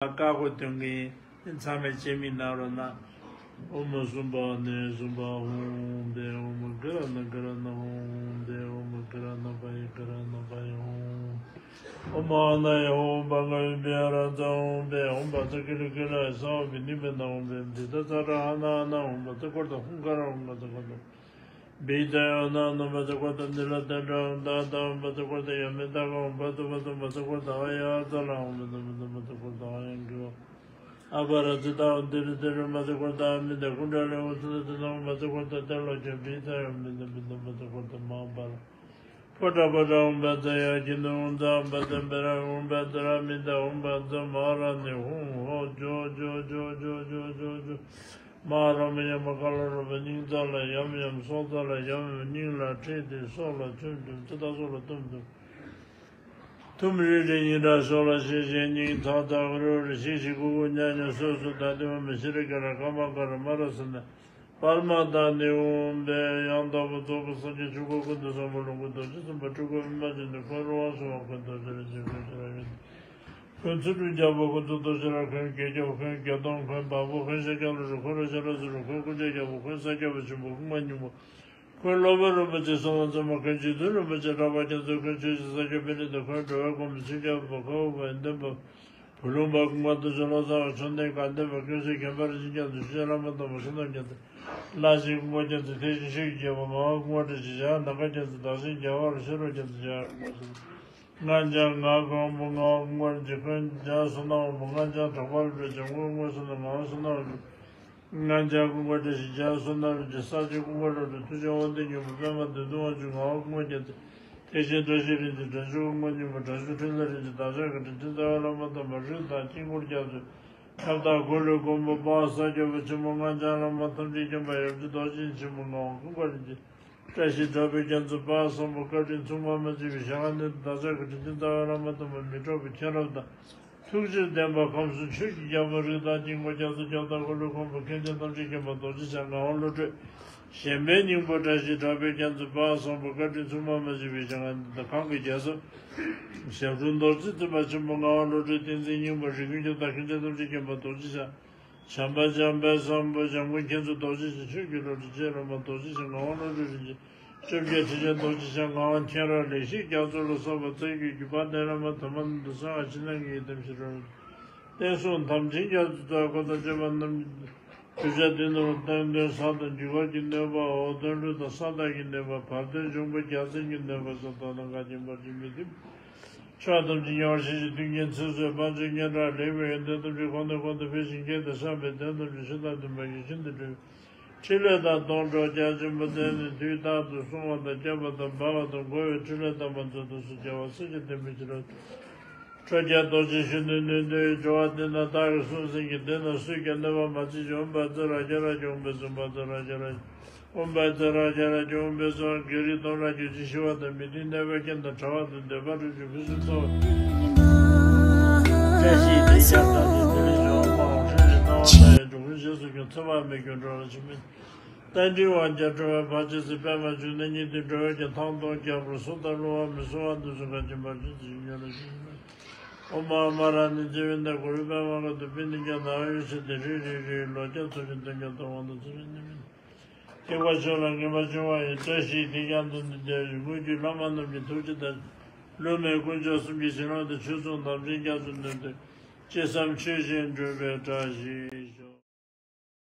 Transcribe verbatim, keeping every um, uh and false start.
བཀའ་བསྒོ་འདོན་གྱི་ཡིན། ཚང་མས་སྤྱན་མིག་གནང་རོགས་གནང་། ཨོཾ་སུམྦྷ་ཎི་སུམྦྷ་ཧཱུྃ་ཕཊ། ཨོཾ་གྷི་ར་ཎ་གྷི་ར་ཎ་ཧཱུྃ་ཕཊ། ཨོཾ་གྷི་ར་ཎ་པ་ཡེ་གྷི་ར་ཎ་པ་ཡེ་ཧཱུྃ་ཕཊ། ཨོཾ་ཨ་ནཱ་ཡེ་ཧཱུྃ་ཕཊ། གྷ་ཡེ་བི་ཡ་རཱ་ཛ་ཧཱུྃ་ཕཊ། ཨོཾ་བཛྲ་ཀི་ལི་ཀི་ལ་ཡེ་སརྦ་བི་ནི་པ་ཎ་ཧཱུྃ་ཕཊ། དི་ཏ་ཙ་ཏྲ་ཧ་ཎ་ཧ་ཎ་ཧཱུྃ་ཕཊ། ཙ་ཀོར་ཏ་ཧཱུྃ་ཀ་ར་ཧཱུྃ་ཀ་ཙ་ཀོར་ཏ། བི་ཛ་ཡ་ན་ན་བཛྲ་ཀོར་ཏ་ནི་ལ་ཏ་ཏྲ་ཧཱུྃ་ཏ་ཏ་ཧཱུྃ་ཕཊ། ཙ་ཀོར་ཏ་ཡ་མི་ཏ་ག་ཧཱུྃ་ཕཊ། ཙ་བཛྲ་བཛྲ་ཀོར་ཏ་ཨ་ཡ་ཙ་ལ་ཧཱུྃ་ཕཊ། ཙ་བཛྲ་བཛྲ་ཀོར་ཏ་ཨ་ཡ་གི་ཝ། ཨ་པ་ར་ཙི་ཏ་ཧཱུྃ་ཏི་རི་ཏི་རི་བཛྲ་ཀོར་ཏ་ཨ་མི་ཏ། ཀུན་ཌ་ལི་ཧཱུྃ་སུ་ན་སུ་ན་ཧཱུྃ་ཕཊ། ཙ་ཀོར་ཏ་ཏ་ལ་ཀྱ། བི་ཛ་ཡ་མི་ཏ་བི་ཏ་བཛྲ་ཀོར་ཏ་མ་པ་ར། ཕོ་ཊ་པ་ཏྲ་ཧཱུྃ་ཕཊ། ཙ་ཡ་གི་ནི་ཧཱུྃ་ཛ་ཧཱུྃ་ཕཊ། བེ་ར་ཧཱུྃ་ཕཊ། ཙ་ར་མི་ཏ་ཧཱུྃ་ཕཊ། ཙ་མ་ར་ཎི་ཧཱུྃ་ཧོ། ཇོ་ཇོ་ཇོ་ཇོ་ཇོ་ཇོ་ཇོ། མ་ར་མི་ཡ་མ་ཀ་ལ་རོ་པ། སྙིང་རྩ་ལ་ཡམ་ཡམ། སྲོག་རྩ་ལ་ཡམ་ཡམ། སྙིང་ལ་ཁྲིད་དེ་སྲོག་ལ་ཐུམ་ཐུམ། ཙི་ཏ་སྲོག་ལ་ཐུམ་ཐུམ། ཐུམ་རིལ་རིལ། སྙིང་ཁྲག་གཤོག་ལ་ཤིག་ཤིག། སྙིང་ཚག་ཚག་རུལ་རུལ། ཤིག་ཤིག་ཀུ་ཀུ་ཉག་ཉག། སོ་སོ་ད་དེ་བ་མི་ཤི་རི་ཀ་ར་ཀ་མ་ཀ་ར་མ་ར་ས་ན། པར་མ་ཏ་ནི་ཧཱུྃ་ཕཊ། ཡང་དག་པར་རྫོགས་པའི་སངས་རྒྱས་ཆོས་སྐུ་ཀུན་ཏུ་བཟང་པོ་ལོངས་སྐུ་རྡོ་རྗེ་སེམས་དཔའ་སྤྲུལ་སྐུ་མི་ཕམ་ཆེན་ཏེ། འཁོན་རུ་དབང་ཟེར་བ། འཁོན་རྡོ་རྗེ་རིན་ཆེན། འཁོན་ཤེས་རབ་ཡོན་ཏན། འཁོན་ཚུལ་ཁྲིམས་རྒྱལ་པོ། འཁོན་ཚུལ་རྡོ་རྗེ་རབ། འཁོན་བརྒྱད་སྟོང་། འཁོན་བ་སྤུ། འཁོན་ཤཱཀྱ་ལོ་དྲུག། འཁོན་ར་ཤ་ར་ཟེར་རུ། འཁོན་སྐུ་ཆེ་རྒྱལ་པོ། འཁོན་ས་སྐྱ་པ་ཆེན་པོ། འཁོན་མ་སྙིང་པོ། འཁོན་སློབ་དཔོན་རིན་པོ་ཆེ་གསང་བ་བཙུན་མ། འཁོན་རྗེ་བཙུན་རིན་པོ་ཆེ་གྲགས་པ་རྒྱ་མཚོ། འཁོན་ཆོས་རྗེ་ས་སྐྱ་པཎྜི་ཏ། འཁོན་འགྲོ་བའི་མགོན་པོ་མཚན་བརྒྱད་པ། ཁ་དབུ་པ་ཡོན་ཏན་པ། བུ་ལོན་པ། ཀུན་དགའ་རྡོ་རྗེ་བློ་བཟང་བ། མཆོད་རྟེན་དགའ་ལྡན་པ། ཀུན་གསལ་མཁྱེན་པ་རིན་ཆེན་རྒྱ་མཚོ། ཆོས་རྒྱལ་བླ་མ་དམ་པ་ཤིང་རྟ་རྒྱ་མཚོ། བླ་ཆེན་ཀུན་དགའ་རྒྱ་མཚོ། ཐེག་ཆེན་ཆོས་ཀྱི་རྒྱལ་པོ་ངག་དབང་ཀུན་དགའ་བཀྲ་ཤིས། ཞྭ་ནམ་མཁའ་རྒྱ་མཚོ། བདག་ཆེན་རྒྱལ་བ་རུ་ཤ་རོགས་རྒྱ་མཚོ། ཞྭ་ནམ་མཁའ་རྒྱ་མཚོ། སྔགས་འཆང་ངག་དབང་པོ། ངག་དབང་ཀུན་དགའ་རྒྱ་མཚོ། སྔགས་འཆང་གྲགས་པ་རིན་པོ་ཆེ། དབང་པོ་ངག་དབང་བསོད་ནམས། ངག་དབང་བསོད་ནམས། སྔགས་འཆང་ཀུན་དགའ་བཀྲ་ཤིས་རྒྱ་མཚོ། བསོད་ནམས་རིན་ཆེན། ས་སྐྱ་ཀུན་དགའ་རིན་པོ་ཆེ། མཐུ་ཆེན་དབང་ལྡན་སྙིང་པོ། པདྨ་བདུད་འདུལ་དབང་ཕྱུག་ངག་དབང་ཀུན་དགའ་རྒྱ་མཚོ། ཐེག་ཆེན་བཀྲ་ཤིས་རིན་ཆེན། དྲག་ཤུལ་ཀུན་དགའ་སྙིང་པོ། དྲག་ཤུལ་འཕྲིན་ལས་རིན་ཆེན། བདག་ཅག་གི་དྲིན་ཅན་རྩ་བའི་བླ་མ་དམ་པ། རིགས་བདག་དཀྱིལ་འཁོར་རྒྱ་མཚོ། ཁྱབ་བདག་འཁོར་ལོའི་མགོན་པོ་དཔལ་ས་སྐྱ་པ་ཆེན་པོ། སྔགས་འཆང་བླ་མ་ཐམས་ཅད་མཁྱེན་པ། ཡབ་རྗེ་རྡོ་རྗེ་ཆེན་པོ། ངག་དབང་ཀུན་དགའ་རིན་ཆེན། བཀྲ་ཤིས་གྲགས་པའི་རྒྱ་མཚོ། དཔལ་བཟང་པོ། བཀའ་དྲིན་མཚུངས་པ་མ་མཆིས་པའི་ཞལ་སྔ་ནས་བདག་ཅག་གི་དྲིན་ཅན་རྩ་བའི་བླ་མ་དམ་པ་མི་འཕྲོགས་པའི་མཁྱེན་རབ་དང་། ཐུགས་རྗེར་ལྡན་པ། ཁམས་གསུམ་ཆོས་ཀྱི་རྒྱལ་པོ། རིགས་བདག་དཀྱིལ་འཁོར་རྒྱ་མཚོ། ཁྱབ་བདག་འཁོར་ལོའི་མགོན་པོ། མཁན་ཆེན་ཐམས་ཅད་མཁྱེན་པ་རྡོ་རྗེ་འཆང་། ངག་དབང་བློ་གྲོས་གཞན་ཕན་སྙིང་པོ། བཀྲ་ཤིས་གྲགས་པའི་རྒྱ་མཚོ། དཔལ་བཟང་པོ། བཀའ་དྲིན་མཚུངས་པ་མ་མཆིས་པའི་ཞལ་སྔ་ནས་གང་གི་རྒྱལ་སྲས། ཞབས་དྲུང་རྡོ་རྗེ་བཙུན་པ་ཆེན་པོ། ངག་དབང་བློ་གྲོས་བསྟན་འཛིན་སྙིང་པོ། རིགས་ཀུན་ཁྱབ་བདག་མཁན་ཆེན་ཐམས་ཅད་མཁྱེན་པ་རྡོ་རྗེ་འཆང་། བྱམས་པ་འཇམ་དཔལ་བཟང་པོ། བྱམས་མགོན་མཁྱེན་བརྩེ་རྡོ་རྗེ་འཆང་། ཆོས་ཀྱི་བློ་གྲོས་ཆེ་རབ་མ་རྡོ་རྗེ་འཆང་། ངག་དབང་བློ་གྲོས་རིན་ཆེན། བཅོ་བརྒྱད་ཁྲི་ཆེན་རྡོ་རྗེ་འཆང་། ངག་དབང་མཁྱེན་རབ་ལེགས་བཤད་རྒྱ་མཚོ་ལ་སོགས་པ་རྩ་བརྒྱུད་ཀྱི་དཔལ་ལྡན་བླ་མ་དམ་པ་རྣམས་དང་གསང་སྔགས་ཕྱི་ནང་གི་ཡི་དམ་ཞིག་རོལ། བསྟན་སྲུང་དམ་ཅན་རྒྱ་མཚོའི་རྩ་འཁོར་དང་བཅས་པ་རྣམས་ཀྱི་གདུལ་བྱ་འདི་ནི་བསྟན་དོན་བཟང་དང་འཇིགས་པ་གི་གནོད་པ། འོག་གདོན་གླུ་དང་ས་བདག་གི་གནོད་པ། བར་གདོན་འབྱུང་པོ་རྒྱལ་བཙན་གྱི་གནོད་པ་སོགས་དག་དང་འགལ་རྐྱེན་བར་ཆད་མི་མཐུན་ཕྱོགས་ཐམས་ཅད་ཉེ་བར་ཞི་ཞིང་། མཐུན་རྐྱེན་ཚེ་བསོད་དཔལ་འབྱོར་སྙན་གྲགས། ལེགས་པའི་ཡོན་ཏན་ཐམས་ཅད་གོང་ནས་གོང་དུ་འཕེལ་ཞིང་། རྒྱས་དང་ཤར་བའི་དོན་ཐམས་ཅད་ཕྱི་དང་བདུན་པ་ཡིད་བཞིན་དུ་འགྲུབ། ཕྲིན་ལས་དང་སྡོང་གྲོགས་རྒྱ་ཆེན་པོ་བསྟན་ནས། དུས་རྟག་ཏུ་སྲུང་བ་དང་སྐྱོབ་པ་དང་སྦ་བ་དང་། འགོ་བའི་ཕྲིན་ལས་དམ་པ་མཛད་དུ་གསོལ། རྒྱལ་བ་སྲས་ཀྱི་བདེན་པའི་ཕྱིར་རོ། ཁྲོ་རྒྱལ་རྡོ་རྗེ་གཞོན་ནུའི་ནུས་མཐུའི་སྦྱོར་བ་འདི་ན། བདག་གིས་གསུངས་ཟིན་གྱི་འདི་རྣམས་སུས་ཀྱང་གནོད་པ་མ་བྱེད་ཅིག། ཨོཾ་བཛྲ་རཀྵ་རཀྵ། ཨོཾ་བཛྲ་རཀྵ་རཀྵ། ཨོཾ་བཛྲ་རཀྵ་རཀྵ། ཨོཾ་བཛྲ་རཀྵ་རཀྵ། བགེགས་རིགས་གདོན་ར་གྱོན་ཅིང་ཤི་བ་དང་མི་མཐུན་གནོད་པའི་རྐྱེན་དང་བྲལ་བ་དང་འདོད་པ་འགྲུབ་ཅིང་ཕུན་སུམ་ཚོགས་པ། བཀྲ་ཤིས་བདེ་ཆེན་དང་ནི་ཐུགས་ལེགས་ཤོག། ཨོཾ་ཨཱཿཧྲཱིཿ་རེ་སྣང་བ་མཐའ་ཡས་འགྲོ་ཀུན་རྗེས་སུ་སྐྱོང་། འཚེ་བ་མེད་ཁྱོད་འགྲོ་ར་འཆི་མེད། རྟ་མགྲིན་དབང་རྒྱལ་སྤྲུལ་པ་འཕགས་བྱེད་ཟེར། པདྨ་འབྱུང་གནས་སྙིང་ཐིག་འགྲོ་བའི་རྒྱལ། ཐང་སྟོང་རྒྱལ་པོ་སོགས་དང་བསླུ་བ་མེད། གསོལ་བ་འདེབས་སོ་ཁ་ཆེམས་ཕར་ཕྱིན་ཚེ་ཡི་ཉོན་ར་ཞིག་ཨོཾ་ཨཱཿཧཱུྃ་མ་ར་ཎི་ཚེ་འཕོས་ནས་འཁོར་བའི་པདྨ་དཀར་པོ་པི་ཎི་བརྒྱ་ནག་པོའི་ཡེ་ཤེས་ཏེ་རིག་རིག་རིག་ལོ་བརྒྱ་འཚོ་ཞིང་དོན་བརྒྱ་སྟོར་བ་དང་འཚེ་བའི་ནད་མེད། ཐེག་པ་མཆོག་ལ་ངེས་པར་འབྱུང་བ་ཡི། བཀྲ་ཤིས་དེས་ཀྱང་དུས་འདི་འདིར། དངོས་བརྒྱུད་བླ་མ་རྣམས་ཀྱི་ཐུགས་རྗེ་དང་། སློབ་མའི་དཀོན་མཆོག་གསུམ་གྱི་བྱིན་རླབས་དང་། ཆོས་སྲུང་དམ་ཅན་རྒྱ་མཚོའི་ནུས་མཐུ། ཅི་བསམ་ཆོས་བཞིན་འགྲུབ་པའི་བཀྲ་ཤིས་ཤོག།